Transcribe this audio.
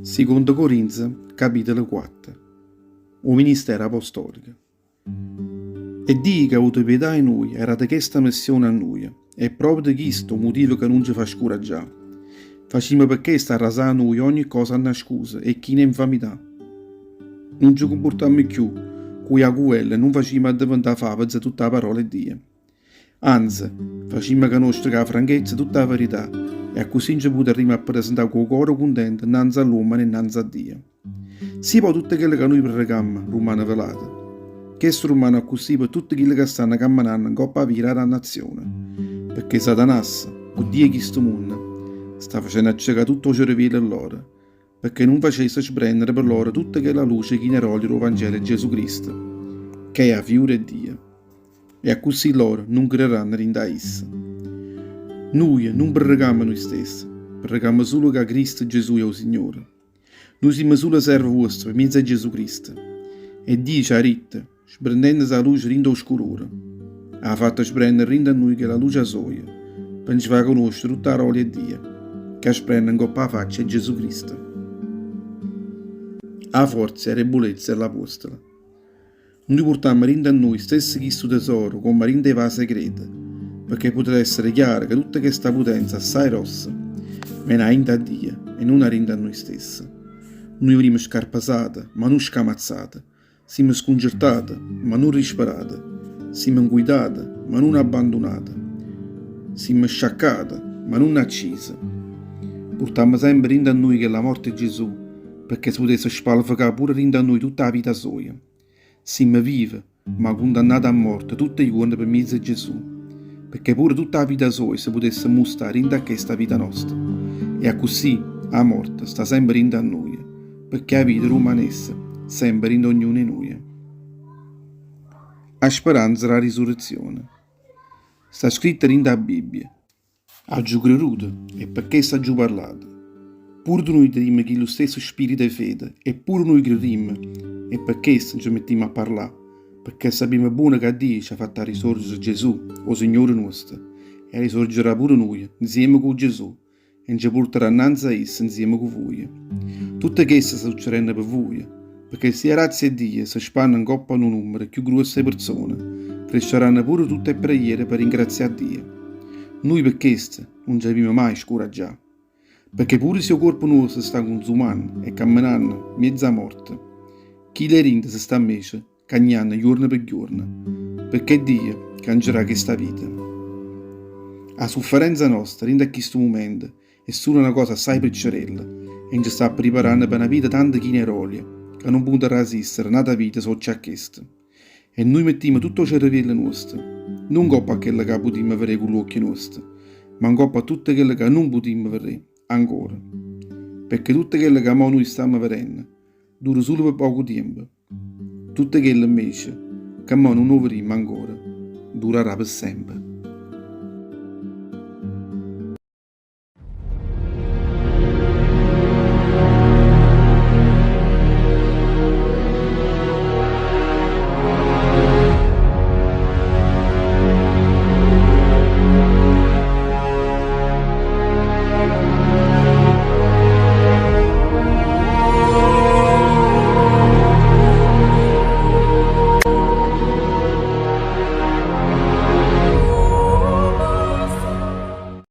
Sicondo Corinze, capitolo 4. 'O ministero apostolico. E Dio c'ha avuto pietà 'e nuje ha dato chesta missione a nuje, e è proprio chisto 'o mutivo ca nun ce fa scuraggià. Facimmo pe chesto arrasà 'a nuje ogni cosa annascusa e china 'e nfamità. Nun ce cumpurtammo cchiù cu jacuvelle e nun facimmo addeventà faveza tutta 'a parola 'e Dio. Anze, facimmo canoscere cu 'a franchezza tutta 'a verità e accussì nce putarrimmo appresentà cu 'o core cuntento nnanze a ll'uommene e nnanze a Dio. Si po' tutto chello ca nuje prerecammo rummane velato, chesto rummane accussì pe tutte chille ca stanno cammenanno ncopp' 'a via d' 'a dannazione, pecché Satanasso, 'o dio 'e chisto munno, sta facenno accecà tutto 'o cereviello lloro, pecché nun facesse sbrennere pe lloro tutta chella luce china d'olio d' 'o Vangelo 'e Gesù Cristo, ch'è 'a fiura 'e Dio. E accussì lloro nun creranno dint' 'a isso. Nuje nun prerecammo nuje stesse, prerecammo sulo ca Cristo Gesù è 'o Signore. Nuje simmo sulo serve vuoste pe miezo 'e Gesù Cristo. E Dio ce ha ditto, sbrennennose 'a luce dint' 'o scurore, ha fatto sbrennere dint' a nuje chella luce soja, pe nce fa conoscere tutta 'a rolia 'e Dio, ca sbrenne ncopp' 'a faccia 'e Gesù Cristo. 'A forza e 'a debulezza 'e ll'apuostole. Nuje purtammo dint' a nuje stesse chistu tesoro comm' dint' 'e vase 'e creta, pecché putete essere chiare ca tutta chesta putenza assaje grossa vene 'a 'int' a Dio e nun 'a dint' a nuje stesse. Nuje venimmo scarpesate, ma nun scamazzate, simmo scuncertate, ma nun disperate, simmo 'ncuitate, ma nun abbandunate, simmo sciaccate, ma nun accise. Purtammo sempe dint' a nuje chella morte 'e Gesù, pecché se putesse spalfecà pure dint' a nuje tutta 'a vita soja. Simme vive, ma cundannate a morte tutt' 'e juorne pe miezo 'e Gesù, pecché pure tutta 'a vita soja se putesse mmustrà dint' a chesta vita nosta. E accussì 'a morte sta sempe dint' a nuje, pecché 'a vita rummanesse sempe dint' ognuno 'e nuje. A speranza d' 'a risurrezione. Sta scritto dint' 'a Bibbia. Aggio creruto e pe chesto aggio parlato. Pure nuje tenimmo chillu stesso spirito 'e fede e pure nuje crerimmo e pe chesto nce mettimmo a parlà, pecché sapimmo buono ca Dio ce ha fatto arrisorgere Gesù, 'o Signore nuosto, e arrisorgerà pure nuje nzieme cu Gesù e nce purtarà nnanze a isso nzieme cu vuje. Tutte chesto sta succerenno pe vuje, pecché si 'a grazia 'e Dio se spanne ncopp' a nu nummero cchiù gruosso 'e perzone, cresceranno pure tutte 'e preghiere pe ringrazià a Dio. Nuje pe chesto nun ce avimmo maje scuraggià, pecché pure si 'o cuorpo nuosto se sta cunzumanno e cammenanno mmiez' 'a morte, chillo 'e dinto se sta 'mmece cagnanno juorno pe ghiuorno, pecché Dio cangerà chesta vita. A sufferenza nosta dint' a chistu mumento è sulo na cosa assaje piccerella e nce sta appriparanno pe na vita tanto china 'e dolio ca nun putarrà esistere n'ata vita soccia a chesta. E nuje mettimmo tutto 'o cereviello nuosto, nun 'ncoppa a chello ca putimmo vedé cu ll'uocchie nuoste, ma 'ncoppa a tutto chello ca nun putimmo vedé ancora. Pecché tutto chello ca mo nuje stammo vedenno dura sulo pe poco tiempo. Tutto chello 'mmece ca mo nun 'o vedimmo ancora durarrà pe sempe.